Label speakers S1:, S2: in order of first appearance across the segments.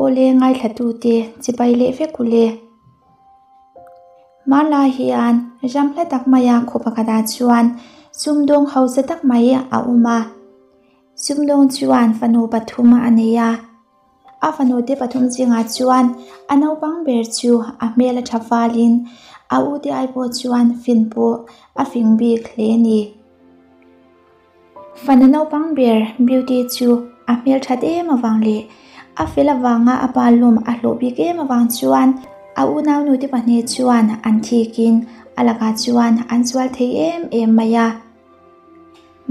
S1: Awle ngaithlatute chibai leh vek ule. Hmanlai hian ram hla tak maia khaw pakhatah chuan sumdawng hausa tak mai a awm a. Sumdawng chuan fanu pathum a nei a. A fanute pathum zingah chuan a naupang ber chu a hmel a tha falin a ute ai pawh chuan fin pawh a fing bik hle a ni. Fanu naupang ber Beauty chu a hmel that em avang leh a fel avanga a pa lawm a hlawh bik em avang chuan a unaunute pahnih chuan an thikin a lakah chuan an sual thei em em mai a.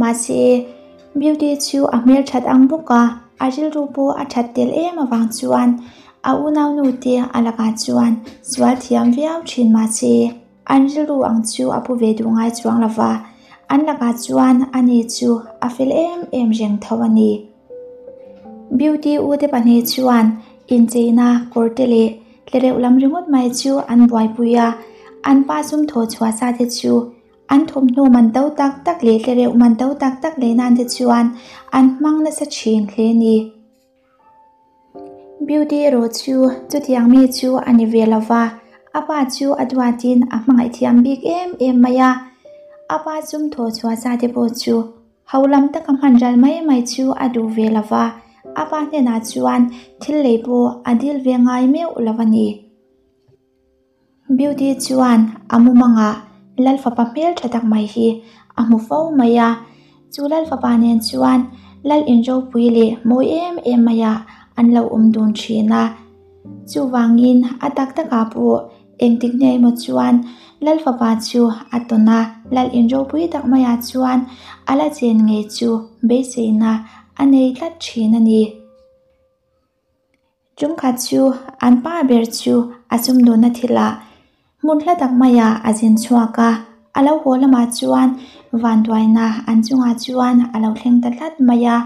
S1: Mahse, Beauty chu a hmel that ang bawk a, a rilru pawh a that tel em avang chuan a unaunute a lakah chuan sual thiam viau thin mahse, An rilru ang chu a pu ve duh ngai chuang lo va, an lakah chuan ani chu a fel em em reng tho a ni. Beauty u te pahnih chuan incheina kawr te leh tlereuh lam ringawt mai chu an buaipui a, an pa sum thaw chhuah sa te chu an thawmhnaw man to tak tak leh tlereuh man to tak tak leh nan te chuan an hmang nasa thin hle a ni. Beauty erawh chu chutiang mi chu a ni ve lo va, a pa chu a duatin a hmangaih thiam bik em em mai a. A pa sum thaw chhuah sa te pawh chu ho lam taka hman ral mai mai chu a duh ve lo va, a pa hnenah chuan thil lei pawh a dil ve ngai meuh lo a ni. Beauty chuan a mumangah Lalfapa hmel tha tak mai hi a hmu fo mai a, chu Lalfapa nen chuan Lal inropui leh mawi em em maiah an lo awm dun thin a. Chuvangin a tak takah pawh engtik nge emaw chuan Lalfapa chu a tawn a, Lal inropui tak maiah chuan a la chen ngei chu beiseina a nei tlat thin a ni. Chungkhat chu an pa ber chu a sumdawnna thilah hmun hla tak maiah a zin chhuak a, a lo haw lamah chuan vanduaina an chungah chuan a lo thleng ta tlat mai a.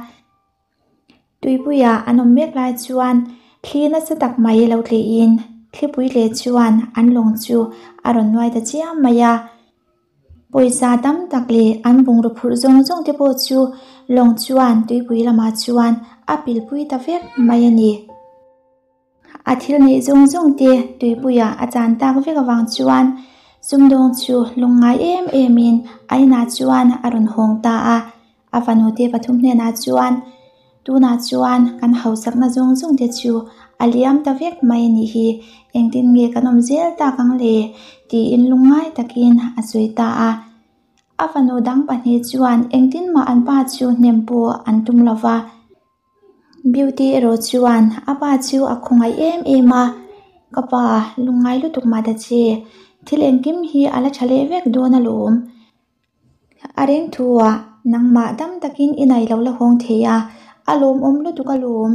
S1: Tuipuiah an awm mek lai chuan thli nasa tak mai lo tlihin thlipui leh chuan an lawng chu a rawn nuai ta chiam mai a. Pawisa tam tak leh an bungraw phurh zawng zawng te pawh chu lawng chuan tuipui lamah chuan a pilpui ta vek mai a ni. A thil neih zawng zawng te tuipuiah a chan tak vek avang chuan sumdawng chu lungngai em em in a inah chuan a rawn hawng ta a. A fanute pathum hnenah chuan, Tunah chuan kan hausakna zawng zawng te chu a liam ta vek mai a nih hi, engtin nge kan awm zel tak ang le? tiin lungngai takin a sawi ta a. A fanu dang pahnih chuan engtin mah an pa chu hnem pawh an tum lo va. Beauty erawh chuan a pa chu a khawngaih em em a, Ka pa, lungngai lutuk mah ta che, thil engkim hi a la tha leh vek dawn alawm. A reng thu ah nangmah dam takin i nei lo la hawng thei a, a lawmawm lutuk alawm.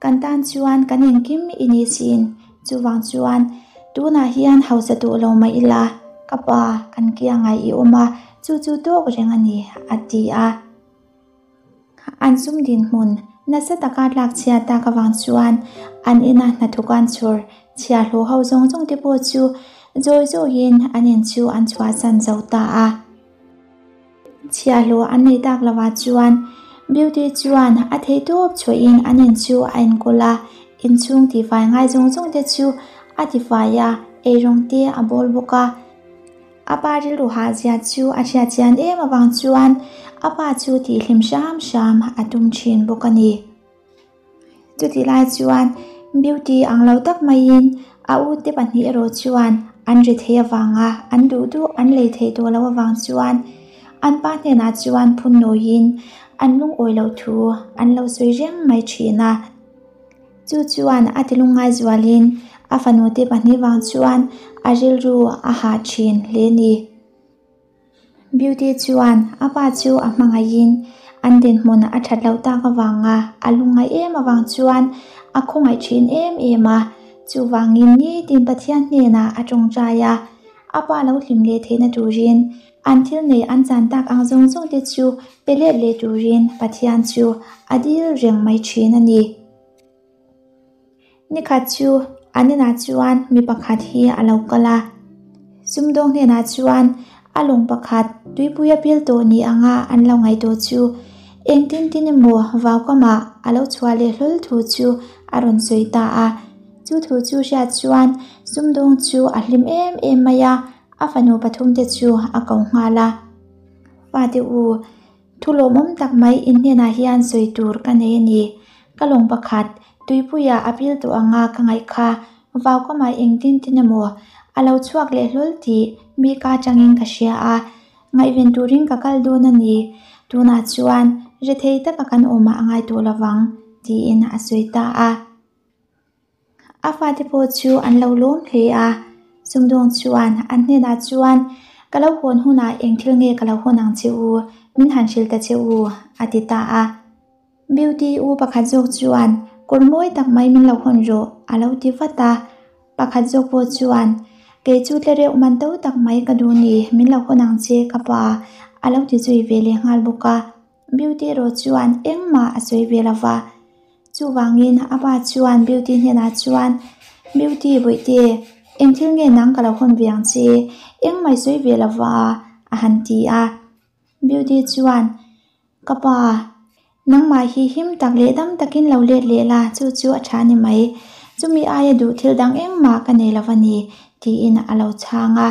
S1: Kan tan chuan kan engkim i ni sin, chuvang chuan tunah hian hausa tawh lo mah ila, ka pa kan kiangah i awm a, chu chu tawk reng a ni, a ti a. An sum dinhmun nasa taka tlak chhiat tak avang chuan an ina hnathawk an chhawr chhiahhlawh ho zawng zawng te pawh chu zawi zawiin an in chu an chhuahsan zo ta a. Chhiahhlawh an nei tak lovah chuan Beauty chuan a theihtawp chhuahin an in chu a enkawl a, inchhung tifai ngai zawng zawng te chu a tifai a, eirawng te a bawl bawk a. A pa rilru hahzia chu a hriat chian em avang chuan a pa chu tihhlim hram hram a tum thin bawk a ni. Chutih lai chuan Beauty ang lo tak maiin a ute pahnih erawh chuan an ri thei avanga an duh duh an lei theih tawh loh avang chuan an pa hnenah chuan phun nawiin an lungawi loh thu an lo sawi reng mai thin a. Chu chuan a ti lungngai zualin a fanute pahnih vang chuan a rilru a hah thin hle ni. Beauty chuan a pa chu a hmangaihin an dinhmun a that loh tak avanga a lungngai em avang chuan a khawngaih thin em em a, chuvangin nitin Pathian hnenah a tawngtai a, a pa lo hlim leh theihna turin An thil nei an chan tak ang zawng zawng te chu pe let leh turin Pathian chu a dil reng mai thin a ni. Nikhat chu an inah chuan mi pakhat hi a lo kal a, sumdawng hnenah chuan a lawng pakhat tuipuia pil tawh ni anga an lo ngaih tawh chu Engtin tin emaw vaukamah a lo chhuah leh hlawl thu chu a rawn sawi ta a. Chu thu chu hriat chuan sumdawng chu a hlim em em mai a, a fanu pathumte chu a ko nghal a. Fate u, thu lawmawm tak mai in hnenah hian sawi tur ka nei a ni. Ka lawng pakhat tuipuiah a pil tawh anga ka ngaih kha vaukamah engtin tin emaw a lo chhuak leh hlawl tih mi ka atangin ka hria a. Ngaihven turin ka kal dawn a ni, tunah chuan rethei taka kan awmah a ngai tawh lovang, tiin a sawi ta a. A fate pawh chu an lo lawm hle a, sumdawng chuan an hnenah chuan, Ka lo hawn hunah eng thil nge ka lo hawn ang che u, min han hrilh ta che u, a ti ta a. Beauty u pakhat zawk chuan, Kawr mawi tak mai min lo hawn rawh, a lo ti vat a. Pakhat zawk pawh chuan, Kei chu tle reuh man to tak mai ka duh ni, min lo hawn ang che ka pa, a lo ti zui ve leh nghal bawk a. Beauty erawh chuan engmah a sawi ve lo va. Chuvangin a pa chuan Beauty hnenah chuan, Beauty bawihte, eng thil nge nang ka lo hawn ve ang che, engmah i sawi ve lo va, a han ti a. Beauty chuan, Ka pa, nangmah hi him tak leh dam takin lo let leh la, chu chu a tha ni mai. Chumi aia duh thil dang engmah ka nei lo va ni, tiin a lo chhang a.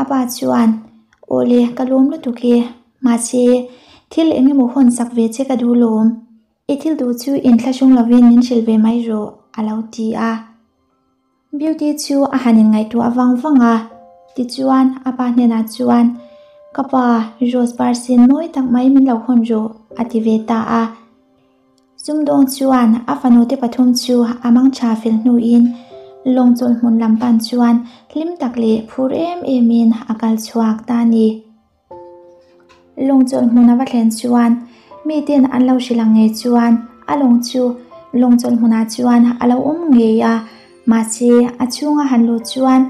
S1: A pa chuan, Awle, ka lawm lutuk e, mahse, thil eng emaw hawn sak ve che ka duh lawm. I thil duh chu inthlahrung lovin min hrilh ve mai rawh, a lo ti a. Beauty chu a han inngaihtuah vang vang a, tichuan a pa hnenah chuan, Ka pa, rose par sin mawi tak mai min lo hawn rawh, a ti ve ta a. Sumdawng chuan a fanute pathum chu a mang tha fel hnuin lawng chawlh hmun lam pan chuan hlim tak leh phur em emin a kal chhuak ta a ni. Lawng chawlh hmun a va thlen chuan miten an lo hrilh ang ngei chuan a lawng chu lawng chawlh hmunah chuan a lo awm ngei a, mahse a chhunga han luh chuan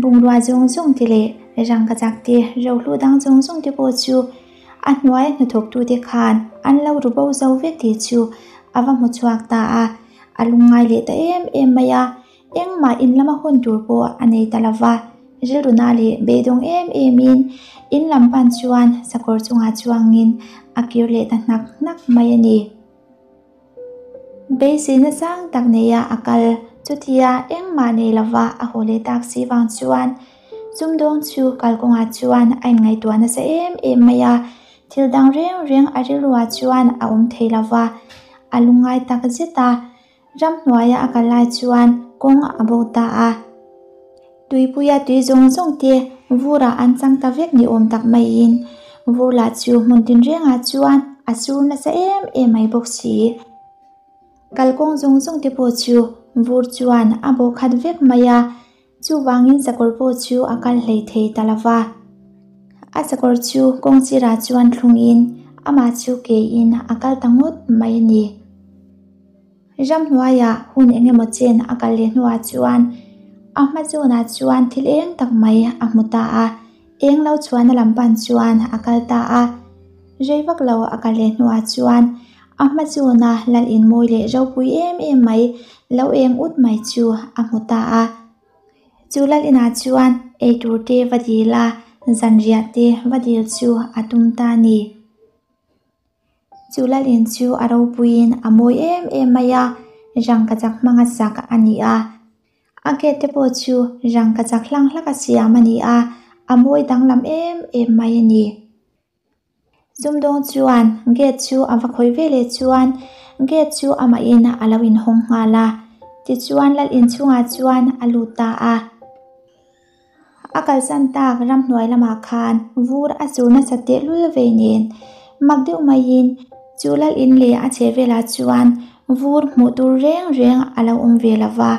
S1: bungrua zawng zawng te leh rangkachak te rohlu dang zawng zawng te pawh chu a hnuai hnathawktute khan an lo ru bo zo vek tih chu a va hmu chhuak ta a, a lungngai leh ta em em mai a. Engmah in lama hun tur pawh a nei ta lova, rilru na leh beidawng em emin in lam pan chuan sakawr chungah chuangin a kir leh ta hnak hnak mai a ni. Beiseina sang tak neia a kal chutia engmah nei lova a haw leh tak si vang chuan sumdawng chu kalkawngah chuan a inngaihtuah nasa em em mai a, thil dang reng reng a rilruah chuan a awm thei lova, a lungngai tak zet a. Ramhnuaia a kal lai chuan kawng a bo ta a, tuipuia tui zawng zawng te vurah an chang ta vek ni awm tak maiin vur lah chu hmun tinrengah chuan a sur nasa em em mai bawk si. Kalkawng zawng zawng te pawh chu vur chuan a bawh khat vek mai a, chuvangin sakawr pawh chu a kal hlei thei ta lo va. A sakawr chu kawng sirah chuan thlungin amah chu keiin a kal ta ngawt mai a ni. Ramhnuaiah hun eng emaw chen a kal leh hnuah chuan a hma zawnah chuan thil eng tak mai a hmu ta a, eng lo chhuahna lam pan chuan a kal ta a. Rei vak lo a kal leh hnuah chuan a hma zawna lal in mawi leh ropui em em mai lo eng ut mai chu a hmu ta a. Chu lal inah chuan eitur te va dil a, zanriah te va dil chu a tum ta a ni. Chu lalin chu a ropuiin a mawi em em mai a, rangkachak hmanga sak a ni a. A gate te pawh chu rangkachak hlang hlak a siam a ni a, a mawi danglam em em mai a ni. Sumdawng chuan gate chu a va khawih ve leh chuan gate chu amahin a lo inhawng nghal a, tichuan lalin chhungah chuan a lut ta a. A kalsan tak ramhnuai lamah khan vur a sur nasa tehlul vei nen mak deuh maiin chu lal in leh a chheh velah chuan vur hmuh tur reng reng a lo awm ve lo va.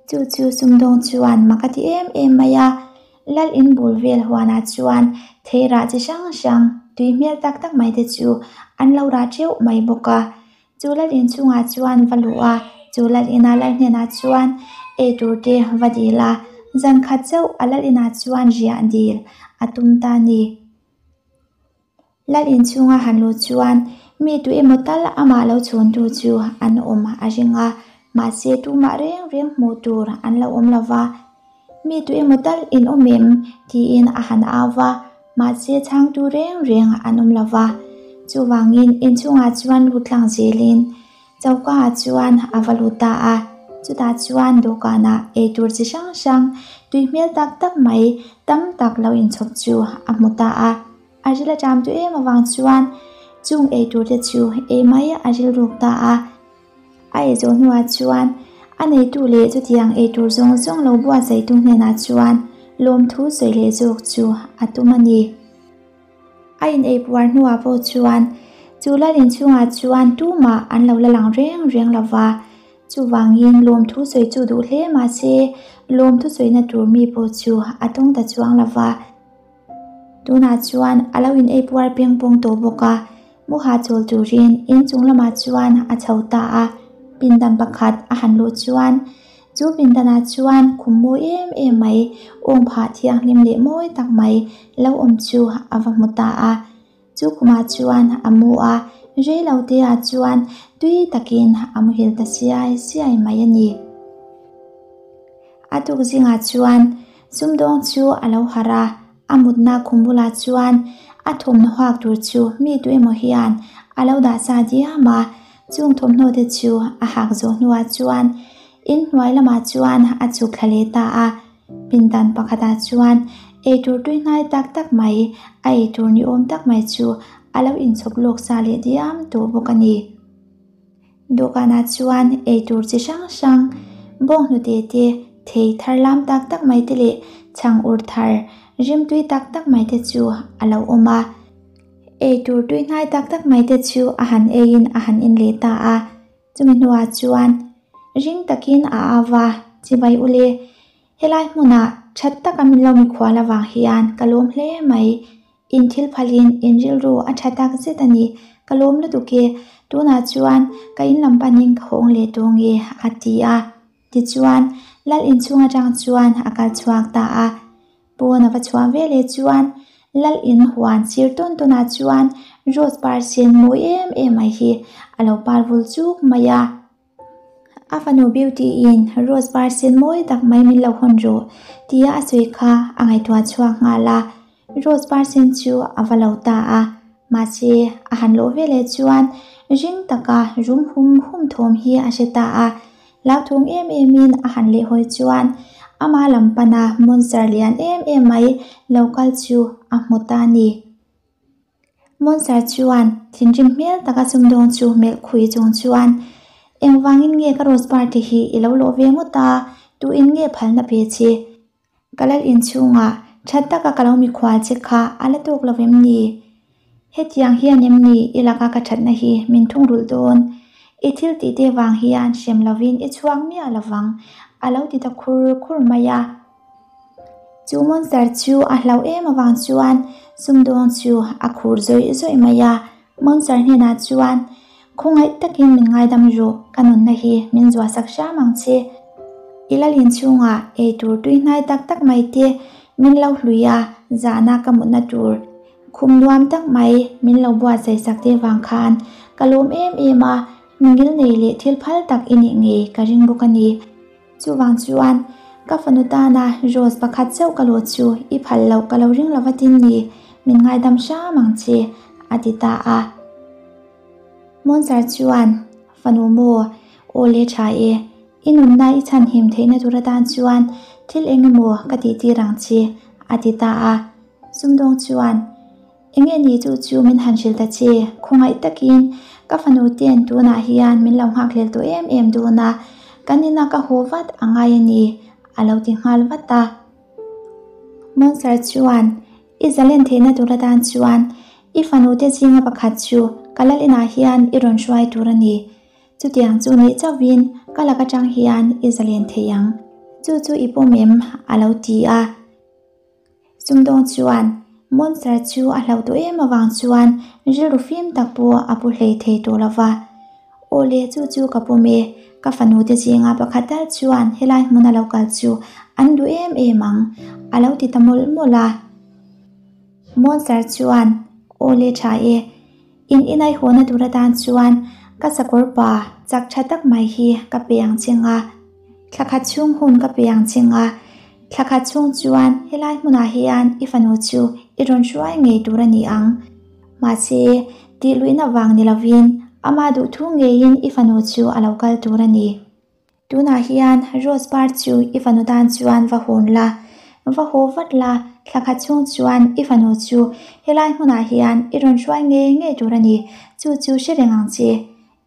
S1: Chu chu sumdawng chuan mak a ti em em mai a, lal in bul vel huanah chuan thei rah chi hrang hrang tui hmel tak tak mai te chu an lo rah teuh mai bawk a. Chu lal in chungah chuan va luh a, chu lal ina lal hnenah chuan ei tur te va dil a, zan khat chauh a lal inah chuan riah dil a tum ta a ni. Lal in chhunga han luh chuan mi tu emaw tal amah lo chhawntu chu an awm a ring a, mahse tumah reng reng hmuh tur an lo awm lo va. Mi tu emaw tal in awm em? tiin a han au va, mahse chhangtu reng reng an awm lo va. Chuvangin inchhungah chuan lut tlang zelin choka ah chuan a va lut ta a, chutah chuan dawhkanah eitur chi hrang hrang tui hmel tak tak mai tam tak lo inchhawp chu a hmu ta a. A ril a ṭam duh em avang chuan chung eitur te chu ei mai a rilruk ta a. A ei zawh hnuah chuan a neitu leh chutiang eitur zawng zawng lo buatsaihtu hnenah chuan lawmthu sawi leh zawk chu a tum a ni. A in ei puar hnuah pawh chuan chu lal inchhungah chuan tumah an lo la lang reng reng lo va, chuvangin lawmthu sawi chu duh hle mahse lawmthu sawina tur mi pawh chu a tawng ta chuang lo va. Tunah chuan a lo in ei puar peng pawng tawh bawk a, mu hahchawl turin inchung lamah chuan a chho ta a, pindan pakhat a han luh chuan chu pindanah chuan khum mawi em em mai, awm phah thianghlim leh mawi tak mai lo awm chu a va hmu ta a. Chu khumah chuan a mu a, rei lo te ah chuan tui takin a muhil ta siai siai mai a ni. A tuk zingah chuan sumdawng chu a lo harh a, a mutna khum bulah chuan a thawmhnaw hak tur chu mi tu emaw hian a lo dah sa diam a, chung thawmhnaw te chu a hak zawh hnuah chuan inhnuai lamah chuan a chhuk thla leh ta a. Pindan pakhatah chuan eitur tui hnai tak tak mai, a eitur ni awm tak mai chu a lo inchhawp lawk sa leh diam tawh bawk a ni. Dawhkanah chuan eitur chi hrang hrang, bawnghnute te, thei thar lam tak tak mai te leh chhang ur thar rimtui tak tak mai te chu a lo awm a. Eitur tui hnai tak tak mai te chu a han eiin a han in leh ta a. Chumi hnuah chuan ring takin a au a, Chibai ule, helai hmunah that taka min lo mikhual avang hian ka lawm hle mai. In thil phalin in rilru a tha tak zet a ni, ka lawm lutuk e, tunah chuan ka in lam panin ka hawng leh tawh nge a ti a. Tichuan, lal inchhung atang chuan a kal chhuak ta a. Pawn a va chhuah ve leh chuan lal in huan sir tawn tawnah chuan rose par sen mawi em em mai hi a lo par vul chuk mai a. A fanu Beauty in rose par sen mawi tak mai min lo hawn rawh tia a sawi kha a ngaihtuah chhuak nghal a. Rose par sen chu a va lo ta a, mahse a han lawh ve leh chuan ring taka rum hum hum thawm hi a hre ta a. Hlauthawng em emin a han lehhawi chuan ama lam pana monster lian em em mai lo kal chu a hmu ta a ni. Monster chuan thinrim hmel taka sumdawng chu melh khui chung chuan, Engvangin nge ka rose par te hi i lo lawh ve ngawt a, tuin nge phalna pe che? Ka lal inchhungah that taka ka lo mikhual che kha a la tawk lo em ni? Hetiang hian em ni i laka ka thatna hi min thungrulh dawn? I thil tih te vang hian hrem lovin i chhuak miah lovang a lo ti ta khur khur mai a. Chu monster chu a hlauh em avang chuan sumdawng chu a khur zawih zawih mai a. Monster hnenah chuan, Khawngaih takin min ngaidam rawh, ka nunna hi min zuahsak hram ang che. I lalin chhungah eitur tui hnai tak tak mai te min lo hlui a, zahna ka mutna tur khum nuam tak mai min lo buatsaih sak te vang khan ka lawm em em a, mingil nei leh thil phal tak i nih ngei ka ring bawk a ni. Chuvang chuan ka fanu tana rose pakhat chauh ka lawh chu i phal loh ka lo ring lova tin ni, min ngaidam hram ang che, a ti ta a. Monster chuan, Fanu maw, aw le tha e, i nunna i chhanhim theihna tur atan chuan thil eng emaw ka tih tir ang che, a ti ta a. Sumdawng chuan, Enge ni chu chu min han hrilh ta che, khawngaih takin ka fanu ten tunah hian min lo nghakhlel tawh em em dawn a, kan ina ka haw vat a ngai a ni, a lo ti nghal vat a. Monster chuan, I zalen theihna tur atan chuan i fanu te zinga pakhat chu ka lal inah hian i rawn hruai tur a ni. Chutiang chu nih chauhin ka lak atang hian i zalen thei ang. Chu chu i pawm em? a lo ti a. Sumdawng chuan monster chu a hlauh tawh em avang chuan rilru fim tak pawh a pu hlei thei tawh lo va. Aw le chu chu ka pawm e, ka fanu te zinga pakhat tal chuan helai hmuna lo kal chu an duh em em ang, a lo ti ta mawlh mawlh a. Monster chuan, Aw le tha e, in inai hawna tur atan chuan ka sakawr pa chak tha tak mai hi ka pe ang che nga, thla khat chhung hun ka pe ang che nga, thla khat chhung chuan helai hmunah hian i fanu chu i rawn hruai ngei tur a ni ang. Mahse, Tih luihna vang ni lovin ama duhthu ngeiin i fanu chu a lo kal tur a ni. Tunah hian Rose par chu i fanu tan chuan va hawn la, va haw vat la, thla khat chhung chuan i fanu chu helai hmunah hian i rawn hruai ngei ngei tur a ni, chu chu hre reng ang che.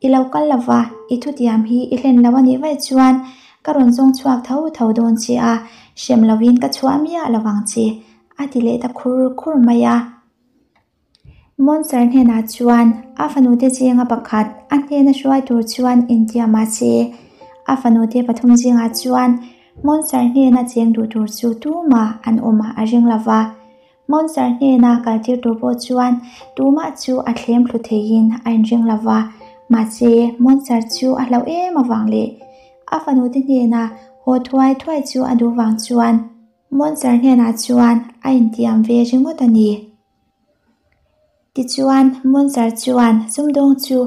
S1: I lo kal lova, i thutiam hi i hlen lo a nih vaih chuan ka rawn zawng chhuak tho tho dawn che a, hrem lovin ka chhuah miah lo vang che, a ti leh ta khur khur mai a. Monster hnenah chuan a fanute zinga pakhat a hnena hruai tur chuan intiam a che. A fanute pathum zingah chuan Monster hnena cheng duh tur chu tumah an awm a ring lo va. Monster hnena kaltir tur pawh chuan tumah chu a thlem thlu theiin a inring lo va. Mahse, Monster chu a hlauh em avang leh a fanute hnena haw thuai thuai chu a duh vang chuan Monster hnenah chuan a intiam ve ringawt a ni. Tichuan, Monster chuan sumdawng chu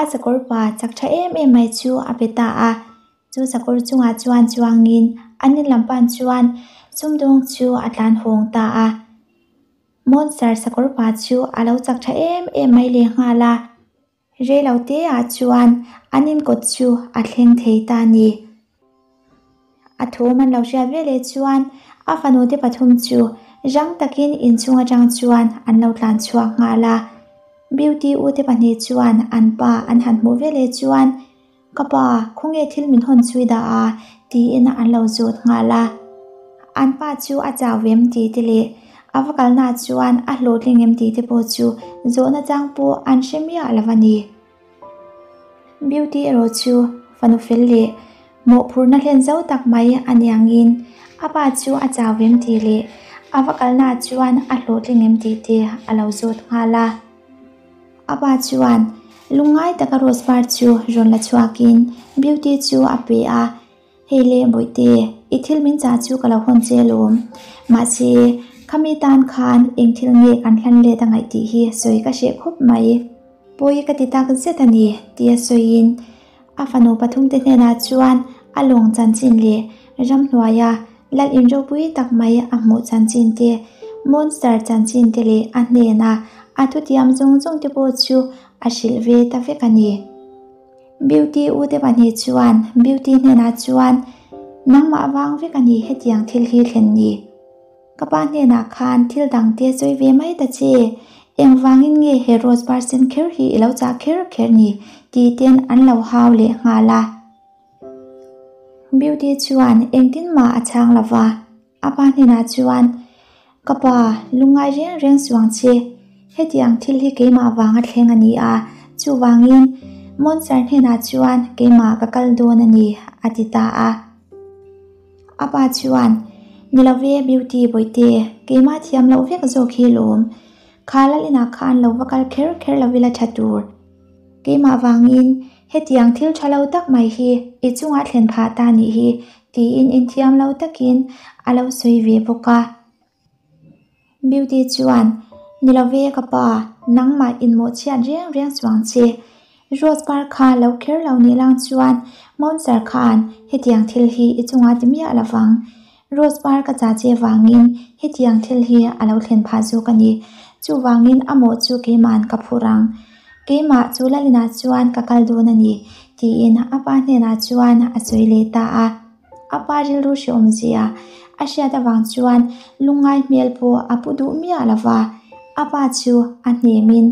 S1: a sakawr pa chak tha em em mai chu a pe ta a. Chu sakawr chungah chuan chuangin an in lam pan chuan sumdawng chu a tlan hawng ta a. Monster sakawr pa chu a lo chak tha em em mai lehnghal a. Reiloteah chuan an inkawt chu a thleng thei ta a ni. A thawm an lo hriat veleh chuan a fanute pathum chu rang takin inchhung atang chuan an lo tlan chhuak nghal a. Beauty ute pahnih chuan an pa an han hmuh veleh chuan, Ka pa, khawnge thil min hawn chhui dah a? tiin an lo zawt nghal a. An pa chu a chau vem tih te leh a va kalnaah chuan a hlawhtling em tih te pawh chu zawhna chang pawh an hre miah lo a ni. Beauty erawh chu fanu fel leh mawhphurhna hlen zo tak mai a niangin a pa chu a chau vem tih leh a va kalnaah chuan a hlawhtling em tih te a lo zawt nghal a. A pa chuan lungngai taka rose par chu rawn la chhuakin Beauty chu a pe a, Hei le Bawihte, i thil min chah chu ka lo hawn che alawm. Mahse, khami tan khan eng thil nge kan hlan let a ngaih tih hi sawi ka hreh khawp mai. Pawi ka ti tak zet a ni, tia sawiin a fanu pathumte hnenah chuan a lawng chanchin leh ramhnuaia Lal in ropui tak mai a hmuh chanchin te, monster chanchin te leh a hnena a thutiam zawng zawng te pawh chu a hrilh ve ta vek a ni. Beauty u te pahnih chuan Beauty hnenah chuan, Nangmah vang vek a ni hetiang thil hi thlen ni. Ka pa hnenah khan thil dang te sawi ve mai ta che, engvangin nge he rose par sen kher hi i lo chah kher kher ni? tih ten an lo hau leh nghal a. Beauty chuan engtin mah a chhang lo va, a pa hnenah chuan, Ka pa, lungngai reng reng suang che, hetiang thil hi keimah vang a thleng a ni a, chuvangin Monster hnenah chuan keimah ka kal dawn a ni, a ti ta a. A pa chuan, Ni lo ve Beauty bawihte, keimah thiam loh vek zawk hi lawm, kha lal inah khan lo va kal kher kher lo ila tha tur. Keimah vangin hetiang thil tha lo tak mai hi i chungah thlen phah ta nih hi tiin inthiam lo takin a lo sawi ve bawk a. Beauty chuan, Ni lo ve ka pa, nangmah inmawh chhiat reng reng chuang che. Rose par kha lo kher lo nih lang chuan Monster khan hetiang thil hi i chungah ti miah lo vang. Rose par ka cha che vangin hetiang thil hi a lo thlen phah zawk a ni. Chuvangin a mawh chu keima'n ka phur ang. Keimah chu Lalinah chuan ka kal dawn a ni, tiin a pa hnenah chuan a sawi leh ta a. A pa rilru hrehawmzia a hriat avang chuan lungngai hmel pawh a pu duh miah lo va, a pa chu a hnemin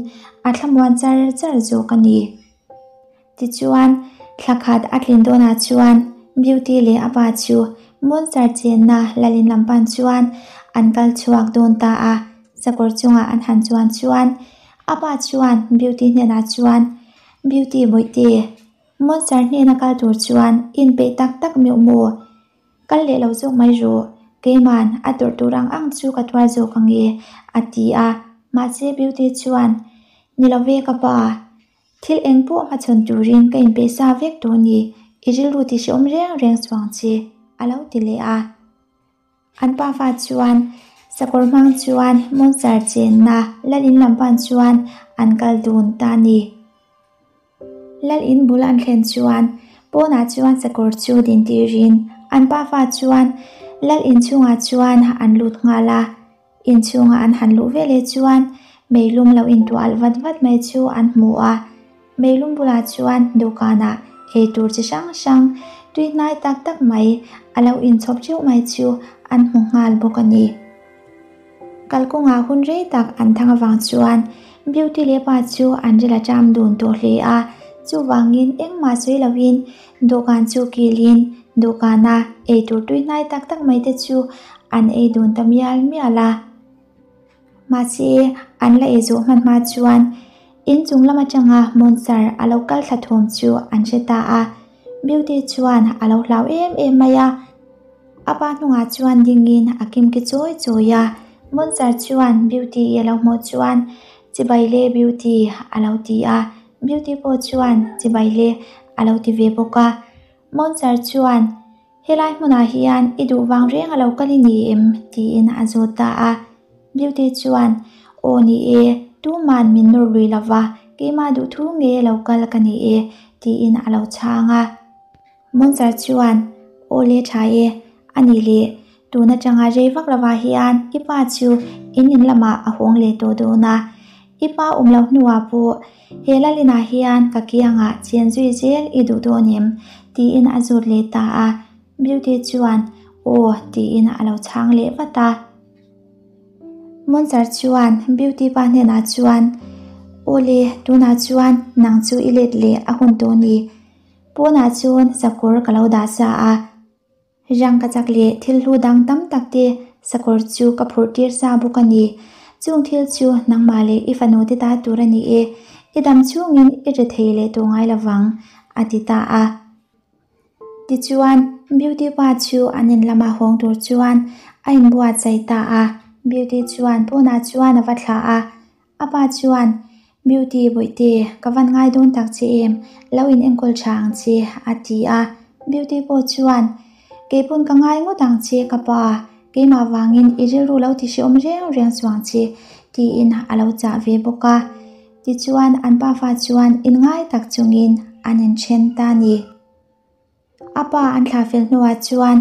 S1: a thlamuan char char zawk a ni. Tichuan, thla khat a tlin dawnah chuan Beauty leh a pa chu Monster chenna Lalin lam pan chuan an kal chhuak dawn ta a. Sakawr chungah an han chuan chuan a pa chuan Beauty hnenah chuan, Beauty bawihte, Monster hnena kal tur chuan inpeih tak tak meuh maw? Kal leh lo zawk mai rawh, keiman a tawrh tur ang ang chu ka tuar zawk ang e, a ti a. Mahse Beauty chuan, Ni lo ve ka pa, Thil eng pawh hmachhawn turin ka inpeih sa vek tawh ni, i rilru ti hrehawm reng reng chuang che, a lo ti leh a. An pafa chuan sakawr hmang chuan Monster chenna Lal in lam pan chuan an kal dun ta ni. Lal in bul an thlen chuan pawnah chuan sakawr chu din tirin an pafa chuan Lal in chhungah chuan an lut nghal a. Inchhunga an han luh veleh chuan Meilum lo intuah alh vat vat mai chu an hmu a. Meilum bulah chuan dawhkanah eitur chi hrang hrang tui hnai tak tak mai a lo inchhawp theuh mai chu an hmu nghal bawk a ni. Kalkawngah hun rei tak an thang avang chuan Beauty leh pa chu an ril a ṭam dun tawh hle a, chuvangin engmah sawi lovin dawhkan chu kilin dawhkana eitur tui hnai tak tak mai te chu an ei dun ta mial mial a. Mahse, an la ei zawh hman hma chuan inchung lam atanga Monster a lo kal thla thawm chu an hre ta a. Beauty chuan a lo hlau em em mai a. A pa hnungah chuan dingin a kimki chawi chawi a. Monster chuan Beauty a lo hmuh chuan, Chibai le Beauty a lo ti a. Beauty pawh chuan Chibai le a lo ti ve bawk a. Monster chuan. Helai hmunah hian i duh vang reng a lo kal i ni em? tiin a zawt ta a. Beauty chuan, Aw ni e, tuman min nawr lui lo va, keimah duh thu nge lo kal ka ni e, tiin a lo chhang a. Monster chuan, Aw le tha e, a ni le, tun atanga rei vak lovah hian i pa chu in in lamah a hawng leh tawh dawn a, i pa awm loh hnuah pawh He Lalinah hian ka kiangah chen zui zel i duh dawn em? tiin a zawt leh ta a, Beauty chuan aw tiin a lo chhang leh vat a. Monster chuan Beauty pa hnenah chuan, Aw le, tunah chuan nang chu i let leh a hun tawh ni. Pawnah chuan sakawr ka lo dah sa a. Rangkachak leh thil hlu dang tam tak te sakawr chu ka phurh tir sa bawk a ni. Chung thil chu nangmah leh i fanu te ta tur a ni e, i dam chhungin i ri thei leh tawh ngai lovang, a ti ta a. Tichuan, Beauty pa chu an in lama hawng tur chuan a inbuatsaih ta a. Beauty chuan pawnah chuan a va thlah a. A pa chuan, Beauty Bawihte, ka van ngai dawn tak che em, lo in enkawl tha ang che, a ti a. Beauty pawh chuan, Keipawn ka ngai ngawt ang che ka pa, keimah vangin i rilru lo ti hrehawm reng reng chuang che, tiin a lo chah ve bawk a. Tichuan an pafa chuan inngai tak chungin an inthen ta a ni. A pa an thlah fel hnuah chuan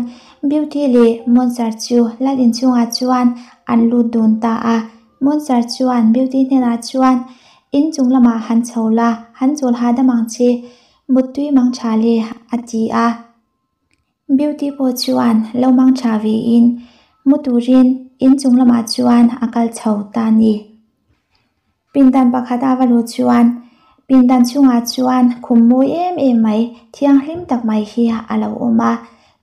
S1: Beauty leh Monster chu lal inchhungah chuan an lut dun ta a. Monster chuan Beauty hnenah chuan, In chung lamah han chho la, han chawl hahdam ang che, muttui mang tha le, a ti a. Beauty pawh chuan lo mang tha vein mu turin in chung lamah chuan a kal chho ta a ni. Pindan pakhat a va luh chuan pindan chhungah chuan khum mawi em em mai thianghlim tak mai hi a lo awm a,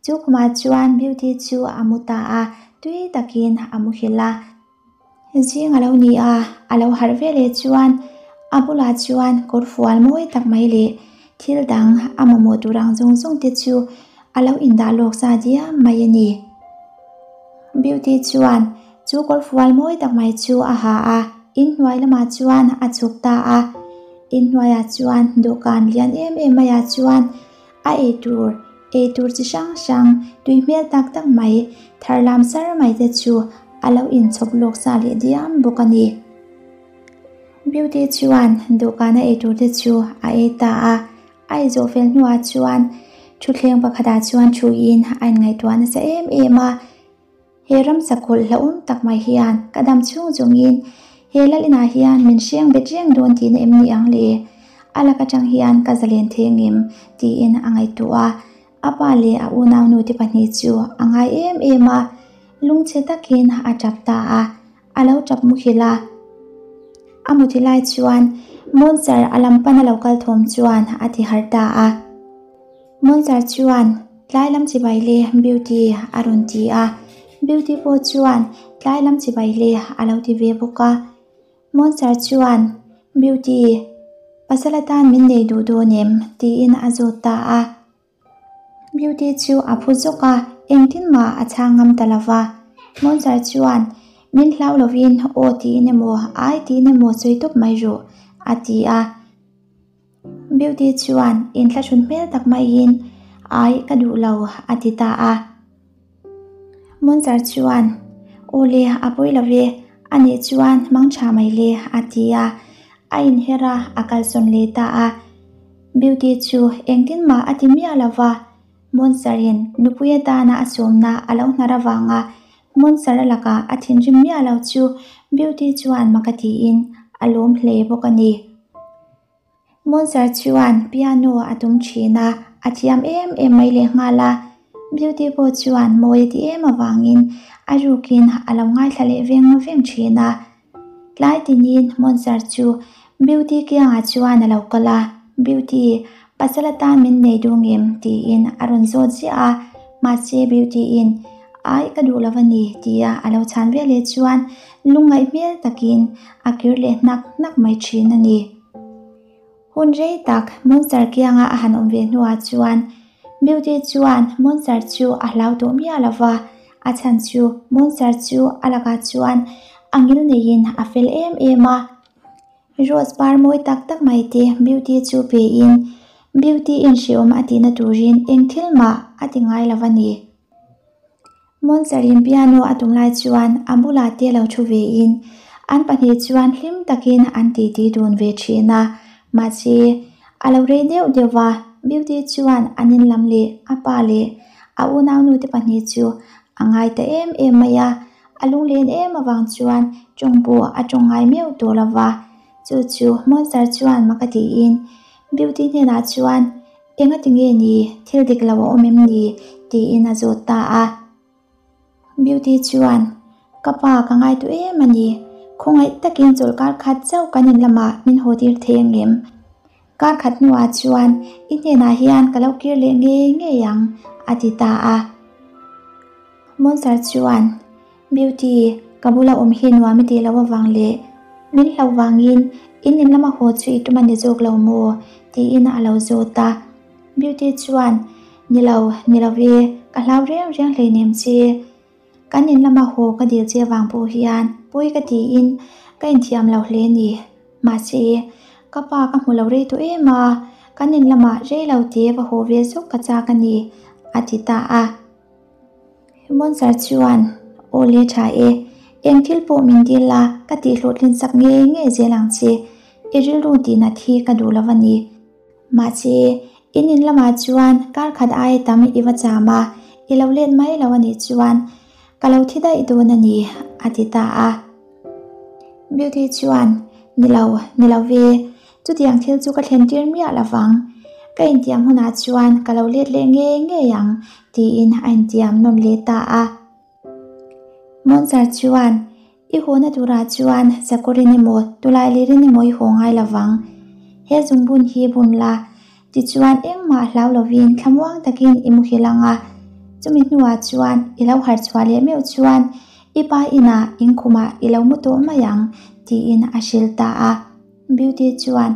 S1: chu khumah chuan Beauty chu a mu ta a, tui takin a muhil a. Zing a lo ni a, a lo harh ve leh chuan a bulah chuan kawr fual mawi tak mai leh thil dang a mamawh tur ang zawng zawng te chu a lo indah lawk sa diam mai a ni. Beauty chuan Chu kawr fual mawi tak mai chu a ha a, inhnuai lamah chuan a chhuk ta a. Inhnuaiah chuan dawhkan lian em em maiah chuan a eitur, eitur chi hrang hrang, tui hmel tak tak mai, thar lam sar mai te chu a lo inchhawp lawk sa leh diam bawk a ni. Beauty chuan dawhkana eitur te chu a ei ta a, a ei zawh fel hnuah chuan thutthleng pakhatah chuan thuin a inngaihtuah nasa em em a. He ramsa kawlh hlauhawm tak mai hian ka dam chhung chungin he lal inah hian min hreng bet reng dawn tihna em ni ang le? A lak atang hian ka zalen thei angem? tiin a ngaihtuah a. A pa leh a unaunu te pahnih chu a ngai em em a, lungchhe takin a tap ta a, a lo tap muhil a. A muthi lai chuan Monster a lam pana lo kal thawm chuan a ti harh ta a. Monster chuan tlai lam chibai le Beauty a rawn ti a, Beauty pawh chuan tlai lam chibai le a lo ti ve bawk a. Monster chuan Beauty, pasal atan min nei duh dawn em? tiin a zawt ta a. Beauty chu a phu zawk a, engtin mah a chhang ngam ta lo va. Monster chuan min hlau lovin aw tiin emaw ai tiin emaw sawi tawp mai rawh a ti a. Beauty chuan inthlahrun hmel tak maiin Ai ka duh lo a ti ta a. Monster chuan Aw le a pawi lo ve, a nih chuan mang tha mai le a ti a. A inher a, a kalsawn leh ta a. Beauty chu engtin mah a ti miah lo va, Monster in nupui atana a sawmna a lo hnar avanga Monster a lakah a thinrim miah lo chu Beauty chuan mak a tiin a lawm hle bawk a ni. Monster chuan piano a tum thin a, a thiam em em mai lehnghal a. Beauty pawh chuan mawi a ti em avangin a rukin a lo ngaithla leh veng veng thin a. Tlai tinin Monster chu Beauty kiangah chuan a lo kal a, Beauty, pasal atan min nei duh ngem? tiin a rawn zawt ziah a. Mahse Beauty-in, Ai, ka duh lo a ni, tia a lo chhan veleh chuan lungngaih hmel takin a kir leh hnak hnak mai thin a ni. Hun rei tak Monster kianga a han awm ve hnuah chuan Beauty chuan Monster chu a hlau tawh miah lo va, a chhan chu Monster chu a lakah chuan a ngil neiin a fel em em a. Rose par mawi tak tak mai te Beauty chu pein Beauty inhriawm a tihna turin eng thil mah a ti ngai lo a ni. Monster-in piano a tum lai chuan a bulah te lo thu vein an pahnih chuan hlim takin an titi dun ve thin a. Mahse, a lo rei deuh deuh va, Beauty chuan an in lam leh a pa leh a unaunu te pahnih chu a ngai ta em em mai a. A lunglen em avang chuan tawng pawh a tawng ngai meuh tawh lo va. Chu chu Monster chuan mak a tiin Beauty hnenah chuan, Enga ti nge ni, thil dik lo a awm em ni? tiin a zawt ta a. Beauty chuan, Ka pa ka ngai duh em a ni, khawngaih takin chawlh kar khat chauh kan in lamah min haw tir thei ang em? Kar khat hnuah chuan i hnenah hian ka lo kir leh ngei ngei ang, a ti ta a. Monster chuan, Beauty, ka bula awm hi nuam i tih loh avang leh min hlauh vangin in in lama haw chu i tum a ni zawk lo maw? tiin a lo zawt a. Beauty chuan, Ni lo, ni lo ve, ka hlau reng reng hleinem che. Kan in lama haw ka dil che avang pawh hian pawi ka tiin ka inthiam lo hle ni. Mahse, ka pa ka hmu lo rei tawh em a, kan in lamah rei lo te va haw ve zawk ka chak a ni, a ti ta a. Monster chuan, Aw le tha e, eng thil pawh min dil a, ka tihhlawhtlin sak ngei ngei zel ang che. I rilru tihnat hi ka duh lo a ni. Mahse, in in lamah chuan kar khat aia tam i va cham a, i lo let mai lo a nih chuan ka lo thi daih dawn a ni, a ti ta a. Beauty chuan, Ni lo, ni lo ve, Chutiang thil chu ka thlen tir miah lo vang. Ka intiam hunah chuan ka lo let leh ngei ngei ang, tiin a intiam nawn leh ta a. Monster chuan, I hawna turah chuan Sakurin emaw Tulailerin emaw i haw ngai lo vang. He zungbun hi bun la, tichuan engmah hlau lovin thlamuang takin i muhil ang a. Chumi hnuah chuan i lo harh chhuah leh meuh chuan i pa inah inkhumah i lo mu tawh mai ang, tiin a hrilh ta a. Beauty chuan,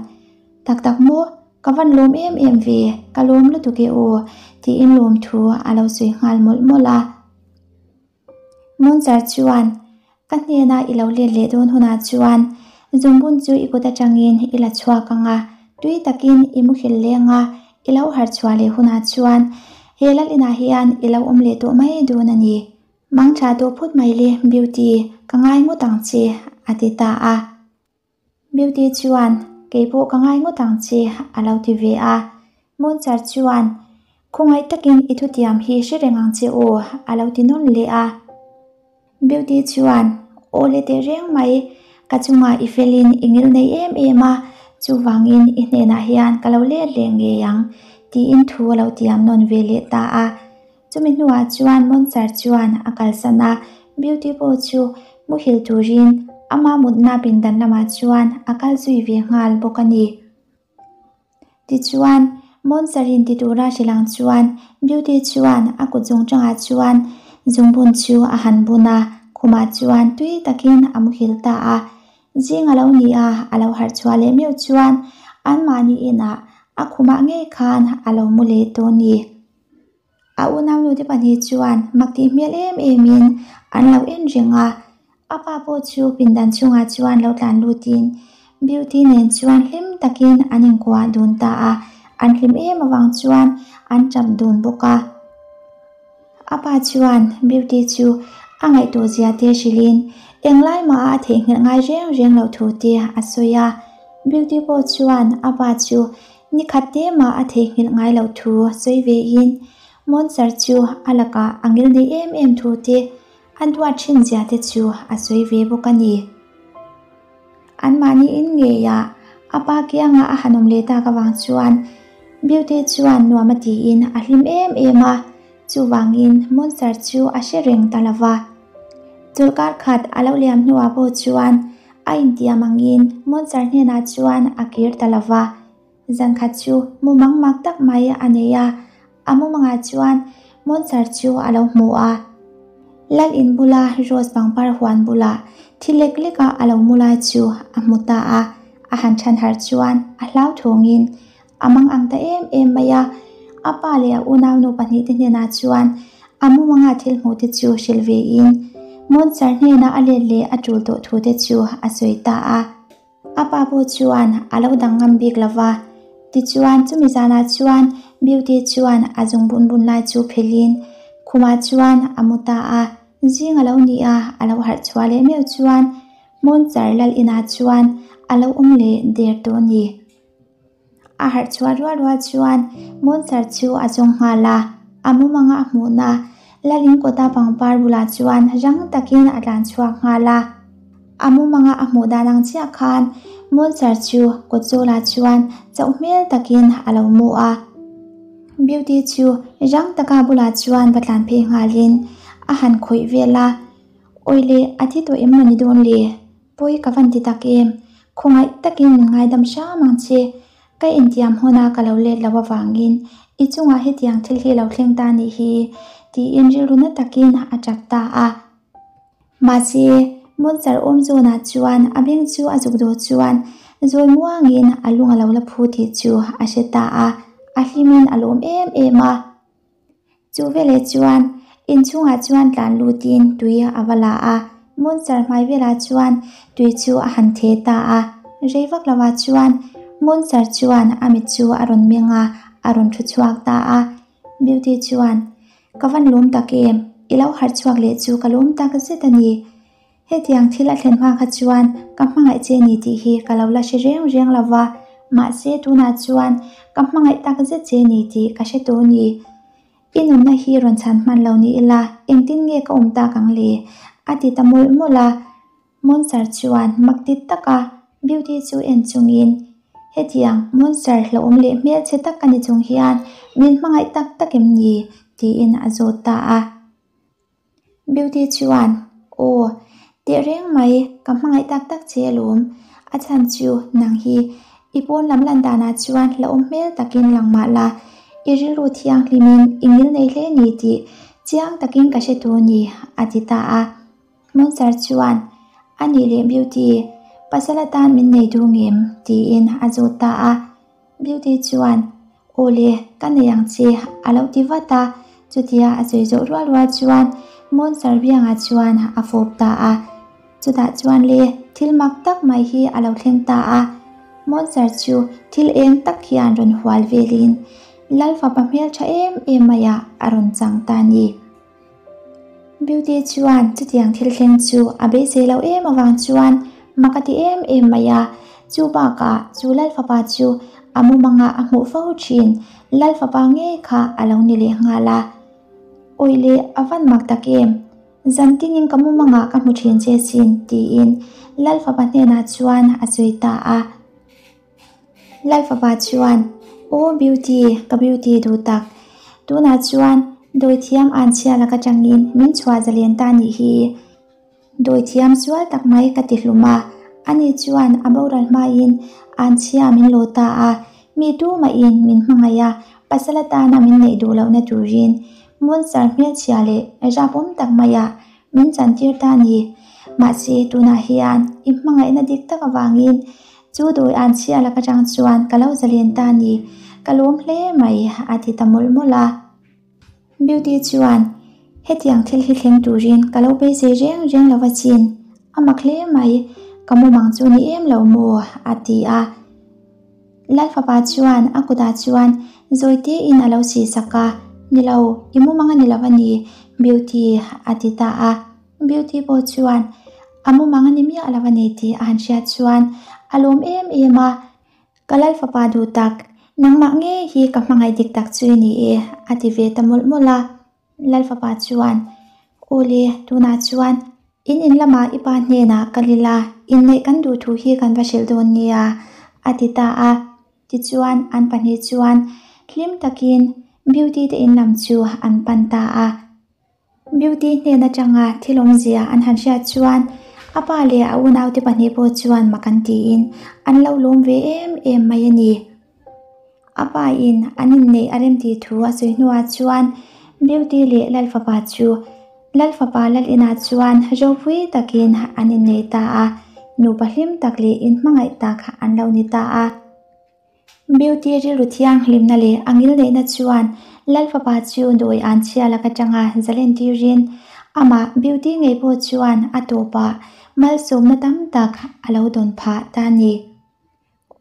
S1: Tak tak maw? Ka van lawm em em ve, ka lawm lutuk e aw, tiin lawmthu a lo sawi nghal mawlh mawlh a. Monster chuan, Ka hnena i lo let leh dawn hunah chuan zungbun chu i kut atangin i la chhuak ang a, tui takin i muhil leng a, i lo harh chhuah leh hunah chuan he lal inah hian i lo awm leh tawh mai dawn a ni. Mang tha tawh phut mai le Beauty, ka ngai ngawt ang che, a ti ta a. Beauty chuan, Kei pawh ka ngai ngawt ang che, a lo ti ve a. Monster chuan, Khawngaih takin i thutiam hi hre reng ang che aw, a lo ti nawn leh a. Beauty chuan, Aw le teh reng mai, ka chungah i felin i ngil nei em em a, chuvangin i hnenah hian ka lo let leh ngei ang, tiin thu a lo tiam nawn ve leh ta a. Chumi hnuah chuan Monster chuan a kalsan a, Beauty pawh chu muhil turin ama mutna pindan lamah chuan a kal zui ve nghal bawk a ni. Tichuan, Monster-in ti tura hrilh ang chuan Beauty chuan a kut zungtangah chuan zungbun chu a han bun a, khumah chuan tui takin a muhil ta a. Zing a lo ni a, a lo harh chhuah leh meuh chuan anmahni inah a khumah ngei khan a lo mu leh tawh a ni. A unaunute pahnih chuan mak tih hmel em emin an lo en reng a, a pa pawh chu pindan chhungah chuan lo tlan lutin Beauty nen chuan hlim takin an inkuah dun ta a, an hlim em avang chuan an tap dun bawk a. A pa chuan Beauty chu a ngaihtuah zia te hrilhin englai mah a theihnghilh ngai reng reng loh thu te a sawi a, Beauty pawh chuan a pa chu Ni khat te mah a theihnghilh ngai loh thu sawi ve in Monster chu a lakah a ngil nei em em thu te a duat thin zia te chu a sawi ve bawk a ni. Anmahni in ngeiah a pa kianga a han awm leh tak avang chuan Beauty chuan nuam a tiin a hlim em em a, chuvangin Monster chu a hre reng ta lo va. Chawlhkar khat a lo liam hnuah pawh chuan a intiam angin Monster hnenah chuan a kir ta lo va. Zankhat chu mumang mak tak mai a nei a, a mumangah chuan Monster chu a lo hmu a. Lal in bula Rose pangpar huan bulah thi lek leka a lo mu lai chu a hmu ta a, a han chhan harh chuan a hlauthawngin a mang ang ta em em mai a. A pa leh a unaunu pahnihte hnenah chuan a mumanga thil hmuhte chu hrilh vein Monster hnena a let leh a tul tawh thute chu a sawi ta a. A pa pawh chuan a lo dang ngam bik lo va, tichuan chumi zanah chuan Beauty chuan a zung bun bun lai chu phelhin khumah chuan a mu ta a, zing a lo ni a, a lo harh chhuah leh meuh chuan Monchar lal inah chuan a lo awm leh der tawh a ni. A harh chhuah rual rual chuan Monster chu a zawng nghal a, a mumanga a hmuhna Lalin kawta pangpar bulah chuan rang takin a tlan chhuak nghal a. A mumanga a hmuh dan ang chiah khan Monster chu kawtzawlah chuan chauh hmel takin a lo mu a. Beauty chu rang taka bulah chuan va tlan phei nghalin a han khawih vel a, Awile a thi tawh em mawni dawn le? Pawi ka van ti tak em? Khawngaih takin min ngaidam hram ang che. Ka intiam huna ka lo let lo avangin i chungah hetiang thil hi lo thleng ta nih hi, tiin rilru na takin a tap ta a. Mahse, Monster awm zawnah chuan a beng chu a zuk dawh chuan zawi muangin a lung a lo la phu tih chu a hre ta a, a hlimin a lawm em em a. Chu veleh chuan inchhungah chuan tlan lutin tui a va la a, Monster hmai velah chuan tui chu a han theh ta a. Rei vak lovah chuan Monster chuan a mit chu a rawn meng a, a rawn thu chhuak ta a. Beauty chuan, Ka van lawm tak em? I lo harh chhuak leh chu ka lawm tak zet a ni. Hetiang thil a thlen hma kha chuan ka hmangaih che ni tih hi ka lo la hre reng reng lo va, mahse tunah chuan ka hmangaih tak zet che ni tih ka hre tawh ni. I nunna hi rawn chhan hman lo ni ila engtin nge ka awm tak ang le? a ti ta mawlh mawlh a. Monster chuan mak ti taka Beauty chu en chungin, Hetiang monster hlauhawm leh hmelchhe tak ka ni chung hian min hmangaih tak tak em ni? tiin a zawt ta a. Beauty chuan, Aw, tehreng mai, ka hmangaih tak tak che alawm. A chhan chu nang hi i pawn lam lan danah chuan hlauhawm hmel takin lang mah la, i rilru thianghlimin i ngil nei hle ni tih chiang takin ka hre tur ni, a ti ta a. Monster chuan, A nih leh Beauty, pasal atan min nei duh ngem? tiin a zawt ta a. Beauty chuan, Aw le, ka nei ang che, a lo ti vat a. Chutia a sawi zawh rual rual chuan Monster biangah chuan a fawp ta a. Chutah chuan le, thil mak tak mai hi a lo thleng ta a. Monster chu thil eng tak hian rawn hual velin Lalfapa hmeltha em em maiah a rawn chang ta a ni. Beauty chuan chutiang thil thleng chu a beisei lo em avang chuan mak a ti em em mai a, chu bakah chu Lal fapa chu a mumangah a hmuh fo thin, Lal fapa ngei kha a lo ni leh nghal a. Awih leh a van mak tak em? Zan tinin ka mumangah ka hmu thin che sin tiin Lal fapa hnenah chuan a sawi ta a. Lal fapa chuan, Aw Beauty, ka Beauty duh tak. Tunah chuan dawithiam anchhia laka tangin min chhuah zalen ta nih hi. Dawithiam sual tak mai ka ti hlum a, ani chuan a boral hmain anchhia min lo ta a, mi tumahin min hmangaih a, pasal atana min neih duh lohna turin monster hmelchhia leh rapawm tak maiah min chantir ta a ni. Mahse tunah hian i hmangaihna dik tak avangin Chu dawi an chhia lak atang chuan ka lo zalen ta ni, ka lawm hle mai, a ti ta mawlh mawlh a. Beauty chuan, Hetiang thil hi thleng turin ka lo beisei reng reng lo achin, a mak hle mai, ka mumang chu ni em lo maw? a ti a. Lalfapa chuan a kutah chuan zawi tein a lo sihsak a, Ni lo, i mumang a ni lo a ni, Beauty, a ti ta a. Beauty pawh chuan a mumang a ni miah lo a ni tih a han hriat chuan a lawm em em a, Ka lal fapa duh tak, nangmah ngei hi ka hmangaih dik tak chu i ni e, a ti ve ta mawlh mawlh a. Lal fapa chuan, Aw le, tunah chuan. In in lamah i pa hnenah kal ila, inneih kan duh thu hi kan va hrilh dawn nia, a ti ta a. Tichuan, an pahnih chuan hlim takin Beauty te in lam chu an pan ta a. Beauty hnen atanga thil awmzia an han hriat chuan a pa leh a unaute pahnih pawh chuan mak an tiin an lo lawm ve em em mai a ni. A pa in an inneih a rem tih thu a sawi hnuah chuan Beauty leh Lalfapa chu Lalfapa lal inah chuan ropui takin an innei ta a, nupa hlim tak leh inhmangaih tak an lo ni ta a. Beauty rilru thianghlimna leh a ngilneihna chuan Lalfapa chu dawi an chhia lak atanga zalen tirin amah Beauty ngei pawh chuan a tawpah malsawmna tam tak a lo dawn phah ta a ni.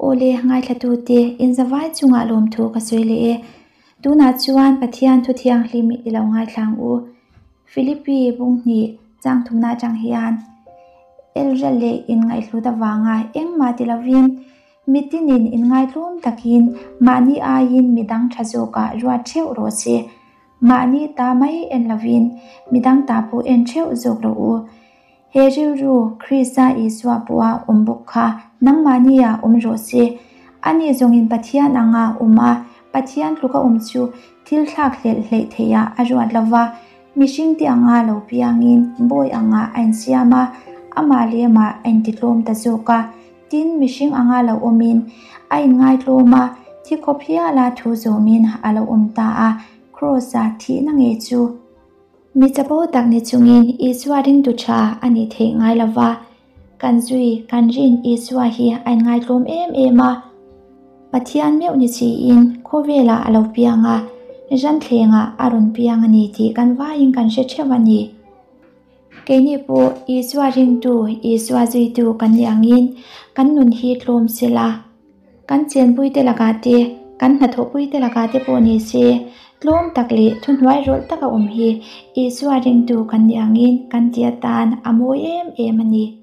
S1: Awle, ngaithlatute, inzavai chungah lawmthu ka sawi leh e. Tunah chuan Pathian thu thianghlim i lo ngaithla ang u. Philippi bunghnih chang thumna atang hian Elrel leh inngaihhlut avanga engmah ti lovin mitinin inngaitlawm takin mahni aiin midang tha zawkah ruat theuh rawh se. Mahni ta mai en lovin midang ta pawh en theuh zawk rawh u. He rilru Krista Isua pawha awm bawk kha nangmahnia awm rawh se. Ani zawngin Pathian anga awm a, Pathian tluka awm chu thil thlak hlelh hleih theihah a ruat lo va, mihringte anga lo piangin bawi anga a insiam a, amah leh amah a intitlawm ta zawk a. Tin, mihring anga lo awmin a inngaitlawm a, thi khawp hiala thu zawmin a lo awm ta a, Kraws-a thihna ngei chu. Mi chapo tak ni chungin Isua ringtu tha a nih theih ngai lo va, kan zui, kan rin Isua hi a inngaitlawm em em a. Pathian meuh ni chiin khawvelah a lo piang a, ranthlengah a rawn piang a ni tih kan vaiin kan hre theuh a ni. Keini pawh Isua ringtu, Isua zuitu kan nih angin kan nun hi tlawm sela. Kan chenpuite lakah te, kan hnathawhpuite lakah te pawh ni se, tlawm tak leh thuhnuai rawlh taka awm hi Isua ringtu kan nih angin kan ti atan a mawi em em a ni.